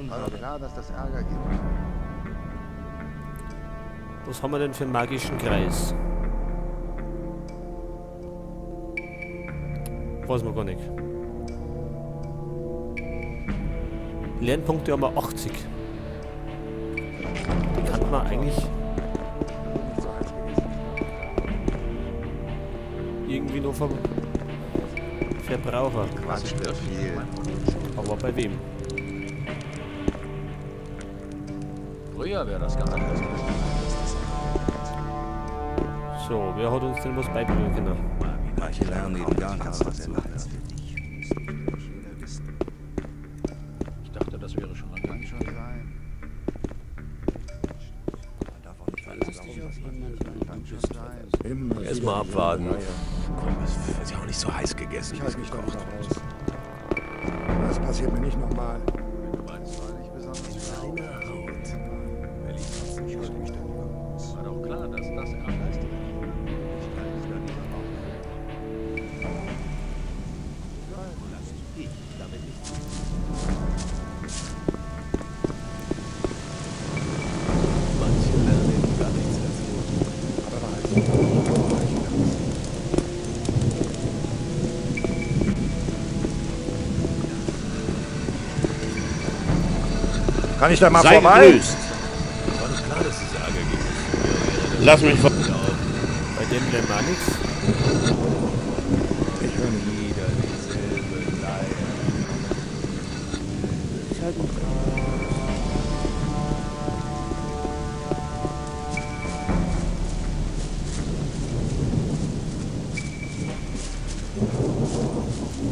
War doch klar, dass das Ärger gibt. Was haben wir denn für einen magischen Kreis? Weiß man gar nicht. Lernpunkte haben wir 80. Die kann man eigentlich irgendwie noch Verbraucher. Quatsch, viel. Aber bei wem? Früher wäre das ganz anders gewesen. So, wer hat uns denn was beibringen können? Manche lernen eben gar nichts dazu. Ich dachte, das wäre schon lange. Kann schon sein. Erstmal abwarten. Komm, es wird ja auch nicht so heiß gegessen. Ich halte mich da wieder raus. Das passiert mir nicht nochmal. War doch klar, dass das Ärger ist. Manche lernen eben gar nichts dazu. Kann ich da mal Sei vorbei? gegrüßt. War doch klar, dass es Ärger gibt. Lass mich vor. Bei dem lernen wir auch nichts. Ich höre nicht. Wieder dieselbe Leier.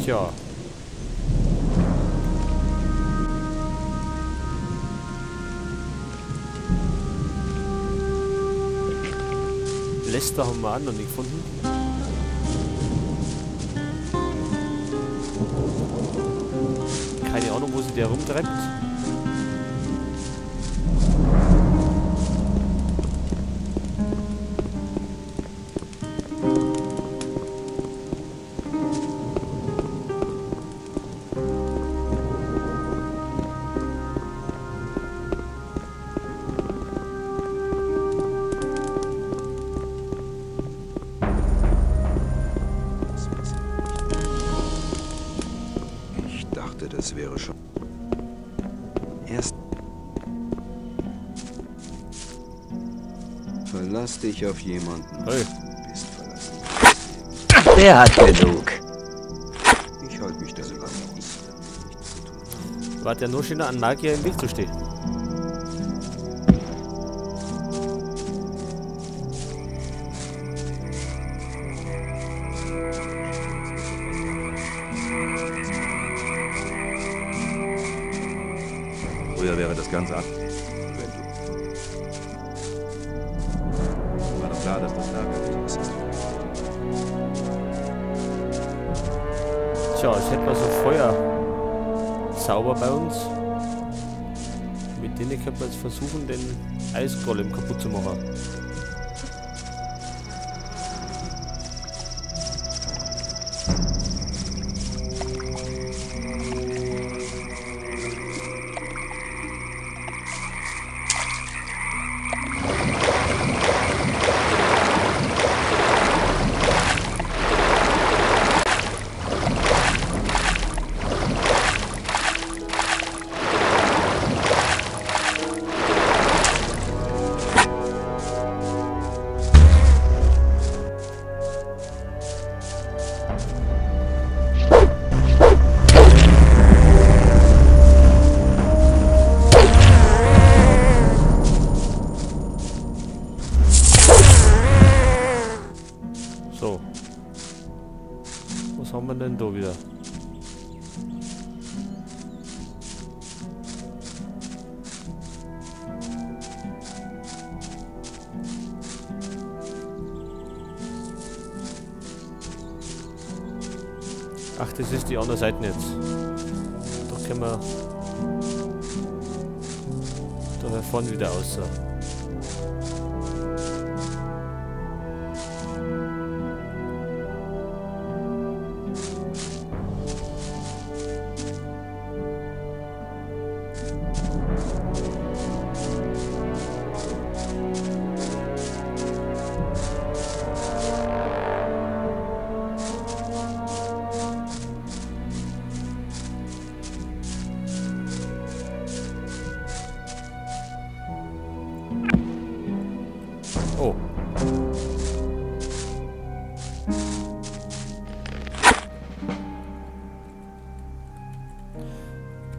Tja. Lester haben wir auch noch nicht gefunden. Keine Ahnung, wo sich der rumtreibt. Ich dachte, das wäre schon. Erst. Verlass dich auf jemanden. Hey. Du bist verlassen. Der hat genug. Ich halte mich da lieber raus. War der nur schöner an Magier im Weg zu stehen. Früher wäre das Ganze ab. Wenn du. War doch klar, dass das Ärger gibt. Es ist Tja, jetzt hätten wir so Feuer sauber bei uns. Mit denen könnte man jetzt versuchen, den Eisgolem kaputt zu machen. So. Was haben wir denn da wieder? Ach, das ist die andere Seite jetzt. Da können wir da vorne wieder raus.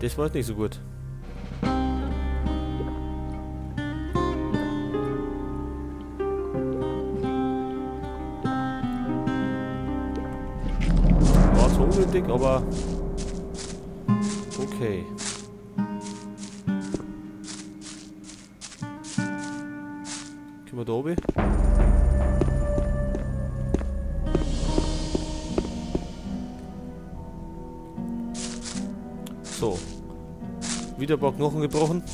Das war jetzt nicht so gut. War zwar unnötig, aber okay. Können wir da oben? So. Wieder ein paar Knochen gebrochen.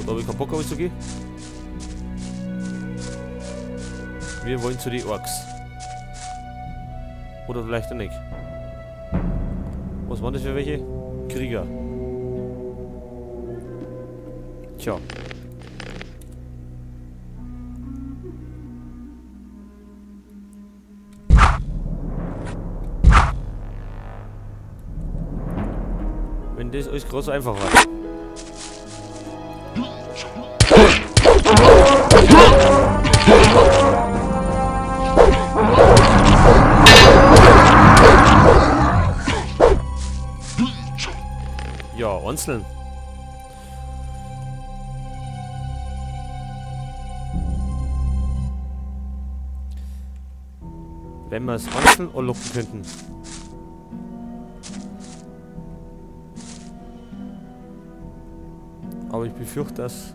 Da habe ich keinen Bock auf zu gehen. Wir wollen zu den Orks. Oder vielleicht auch nicht. Was waren das für welche? Krieger. Tja. Wenn das alles groß einfach war. Ja, einzeln. Wenn wir es einzeln anlocken könnten. Aber ich befürchte, dass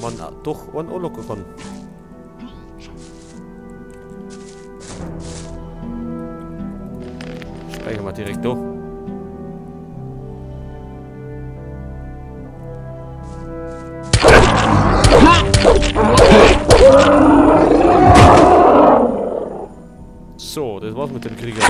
man doch einen anlocken kann. Speichern wir direkt da. So, das war's mit dem Krieger.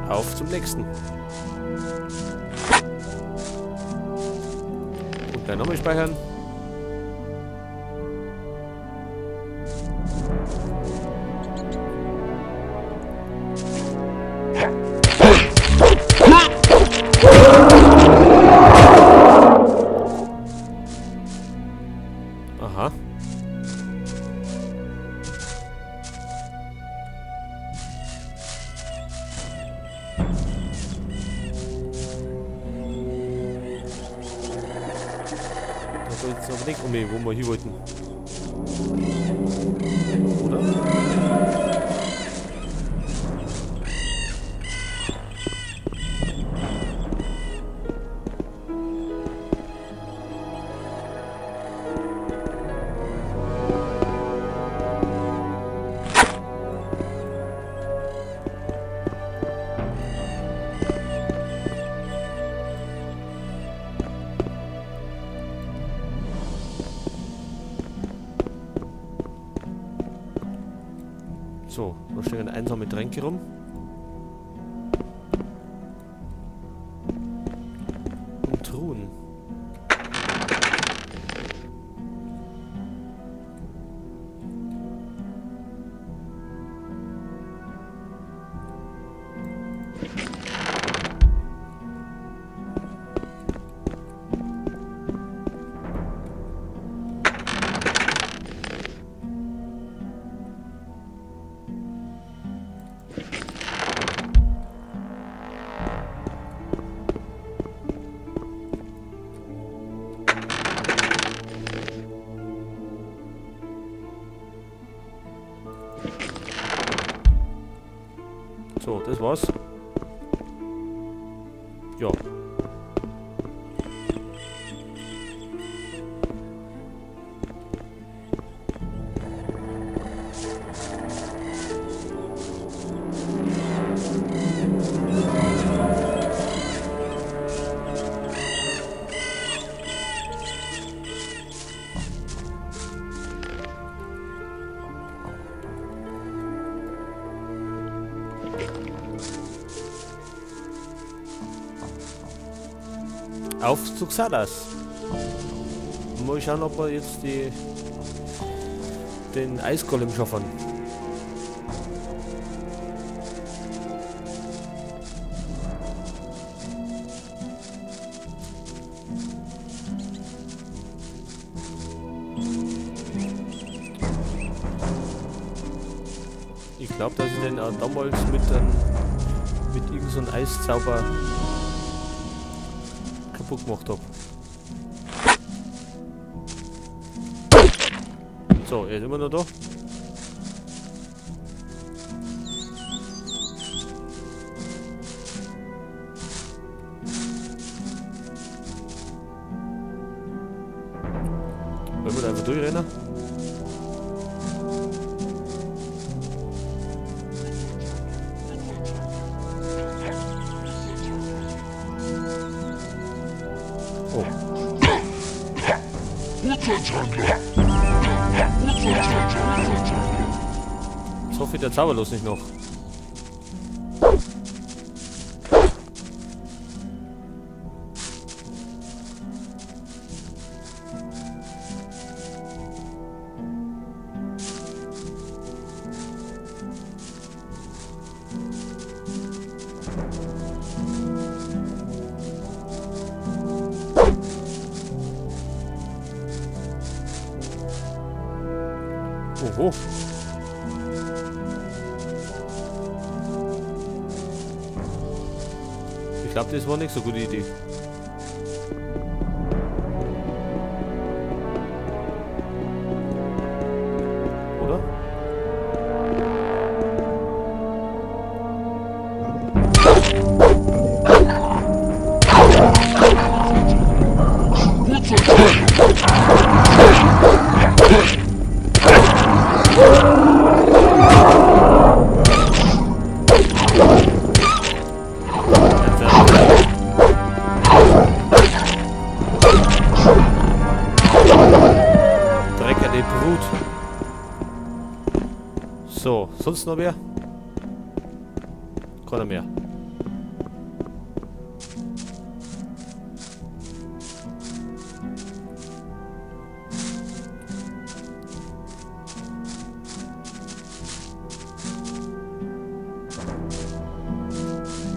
Auf zum nächsten. Und gleich nochmal speichern. Aha. Da jetzt aber nicht um, wo wir hin wollten. Oder? So, da stehen einsame Tränke rum. Und Truhen. das war's. Ja. Auf zu Xardas. Mal schauen, ob wir jetzt den Eisgolem schaffen. Ich glaube, dass ich den auch damals mit irgend so einem Eiszauber kaputt gemacht habe. So, er ist immer noch da. Wollen wir da einfach durchrennen? Oh. Jetzt hoffe ich, der Zauber los nicht noch. Oho. Ich glaube, das war nicht so eine gute Idee. Oder? Brut. So, sonst noch wer? Keiner mehr.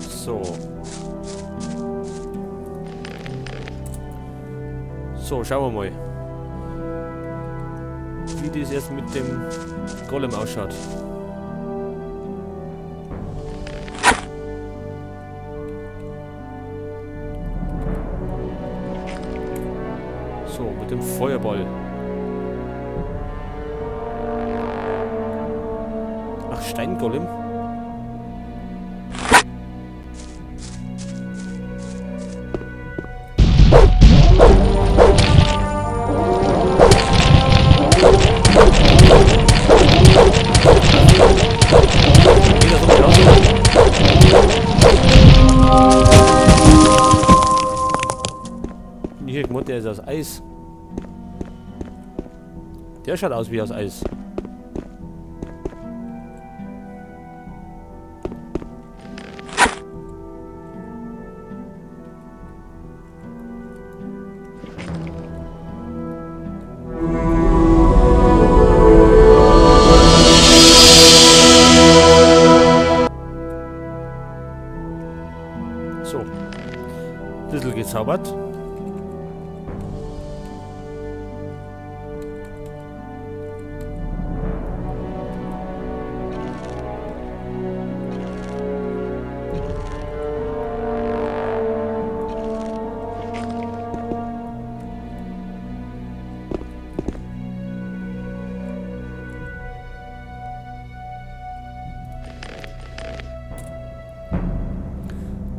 So. So, schauen wir mal, wie das jetzt mit dem Golem ausschaut. So, mit dem Feuerball. Ach, Steingolem. Der ist aus Eis. Der schaut aus wie aus Eis. So. Ein bisschen gezaubert.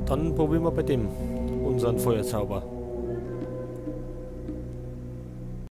Dann probieren wir bei dem unseren Feuerzauber.